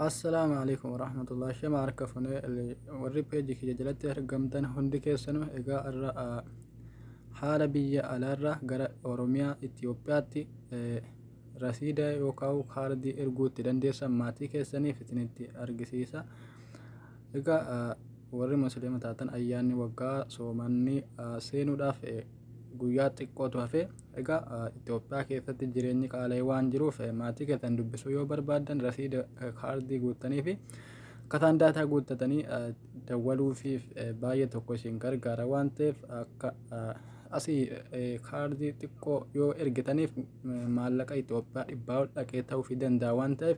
Assalaamu alaikum warahmatullahi. Shama harka funee warri peejii kiyya jalatti argamtan hundi keessanuu, egaa irra haala biyya alaarraa gara Oromiyaa Itiyoophiyaatti rasiida yookaan kaardii erguu itti dandeessan maatii keessaniif isinitti argisiisa. Egaa warri musliima taatan ayyaanni waggaa soomanni seenuudhaaf guyyaa xiqqootu hafe. Egaa Itoophiyaa keessatti jireenyi qaala'ee waan jiruuf maatii keessan dubbisuu yoo barbaaddan rasiida kaardii guuttanii fi akkataan daataa guuttatanii dawwaluufiif baay'ee tokko isin gargaara waan ta'eef, akka asii kaardii xiqqoo yoo ergitaniif maallaqa Itoophiyaa 100 ol dhaqee ta'uufii danda'a waan ta'eef,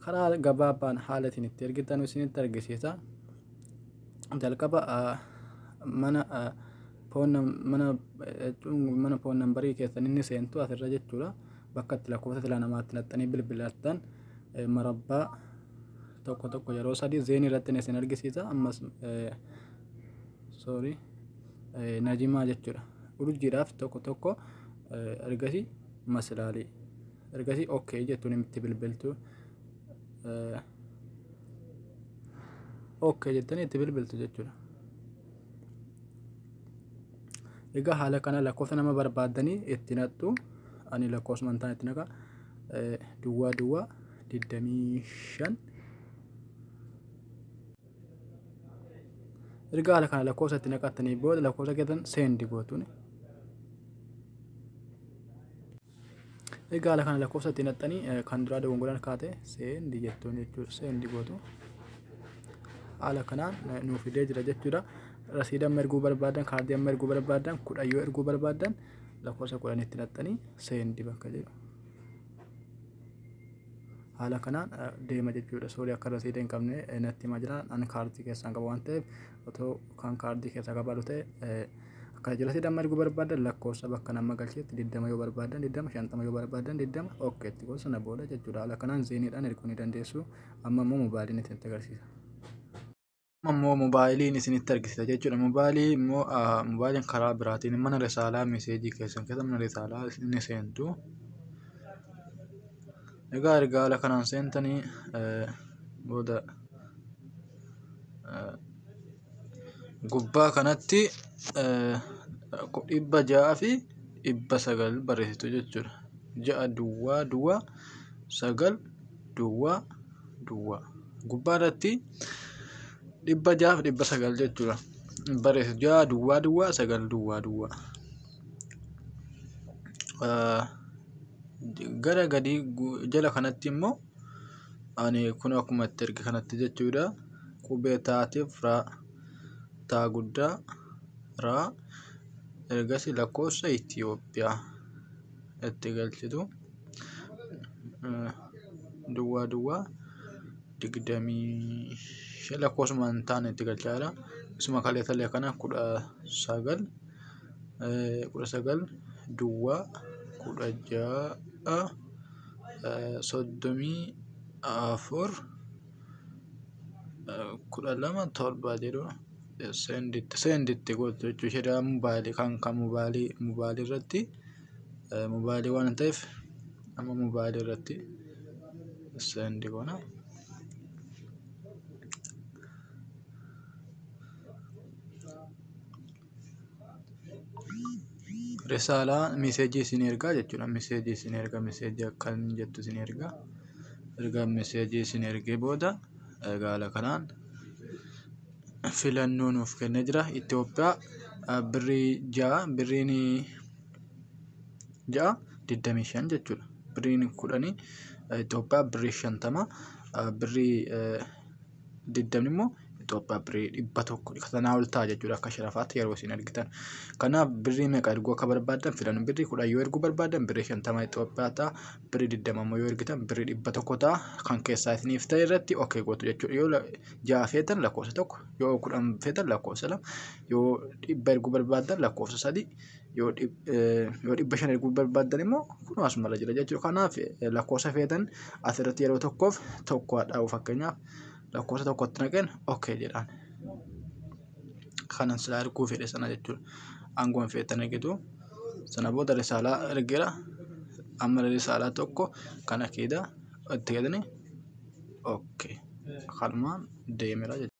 karaa gabaabaan haala isin itti ergitan isinitti argisiisa. Jalqaba mana phone mana mana phone numberii keessan inni seentu asirra jechuudha. Bakka itti lakkoofsa silaa namaatti naqxanii bilbilattan marabbaa 1 1 yeroo 3 zeenii irratti isin argisiisa. Ammas, sorry, najimaa jechuudha. Urjiidhaaf 1 1, ergasii maslaalii, ergasii okay jettuun itti bilbiltu. Okay jettanii itti bilbiltu jechuudha. Egaa haala kana lakkoofsa nama barbaaddanii itti naqxu. Ani lakkoofsuma hin taane itti naqa. Duwwaa duwwaa 25. Erga haala kana lakkoofsa itti naqattanii booda lakkoofsa keessan send gootuun. Egaa haala kana lakkoofsa itti naqxanii kan duraa dogongoraan kaate send jettuun jechuudha. Send gootu. Haala kanaan nuuf fidee jira jechuudha. Rasiida amma erguu barbaadan, kaardii amma erguu barbaadan, 10 yoo erguu barbaadan lakkoofsa 10 itti naqxanii send bakka jedhu. Haala kanaan deema jechuudha. Sorry, akka rasiida hin qabne natti himaa jira. Ani kaardii keessaa hin qabu waan ta'eef, otoo kan kaardii keessaa qabaatu ta'e akka jira. Rasiida amma erguu barbaadan lakkoofsa bakka nama galcheetti 20 yoo barbaadan 20, 50 yoo barbaadan 20, okay itti gosa sana booda jechuudha. Haala kanaan zeeniidhaan erguu ni dandeessu. Amma immoo mobaayiliin isinitti agarsiisa. Amma immoo mobaayiliin isinitti argisiisa jechuudha. Mobaayilii immoo mobaayiliin karaa biraatiin mana risaalaa meseejii keessan keessa mana risaalaa inni seentu. Egaa erga haala kanaan seentanii booda gubbaa kanatti 600 fi 900 barreessitu jechuudha. 6 duwwaa duwwaa 9 duwwaa duwwaa. Gubbaa irratti 600 fi 900 jechuudha. Barreessitu 6 duwwaa duwwaa 9 duwwaa duwwaa. Gara gadii jala kanatti immoo ani kun akkuma itti erge kanatti jechuudha. Qubee taatiif raa, taa guddaa raa, ergasii lakkoofsa Itiyoophiyaa itti galchitu, duwwaa duwwaa 25 lakkoofsuma hin taane itti galchaa jira. Isuma kaleessallee kana 19 19 duwwaa 16 34 12 7 jedhu senditti gootu jechuudha. Ishee mobaayilii kan mobaayilii irratti, mobaayilii waan ta'eef amma mobaayilii irratti send goona. Risaalaa meseejii isin ergaa jechuudha. Meseejii isin ergaa, meseejii akkan jettu isin ergaa. Erga meseejii isin ergee booda haala kanaan filannoo nuuf kennee jira. Itoophiyaa birrii 6, birriin 6 25 jechuudha. Birriin 10 Itoophiyaa birrii 50, birrii 20 immoo Itoophiyaa birrii 100 sanaa ol ta'a jechuudha akka sharafaatti yeroo isin argitan. Kanaaf birrii meeqa erguu akka barbaaddan filannu. Birrii 10 yoo erguu barbaaddan birrii 50 Itoophiyaa ta'a. Birrii 20 immoo yoo ergitan birrii 100 ta'a. Kan keessaa isiniif ta'e irratti okay gootu jechuudha. Yoo 6 feetan lakkoofsa 1, yoo 10 feetan lakkoofsa 2, yoo 100 erguu barbaaddan lakkoofsa 3, yoo 500 erguu barbaaddan immoo kunoo asumarra jira jechuudha. Kanaaf lakkoofsa feetan asirratti yeroo tokkoof tokko haa dhaa'u, fakkeenyaaf lakkoofsa tokkotti naqeen okay jedhaan. Kanan silaa erguu fedhe sana jechuudha. Aangoon feetan ergitu. Sana booda risaalaa ergeera. Amma risaalaa tokko kana keeda itti galanii Okay. Kanumaan deemera jechuudha.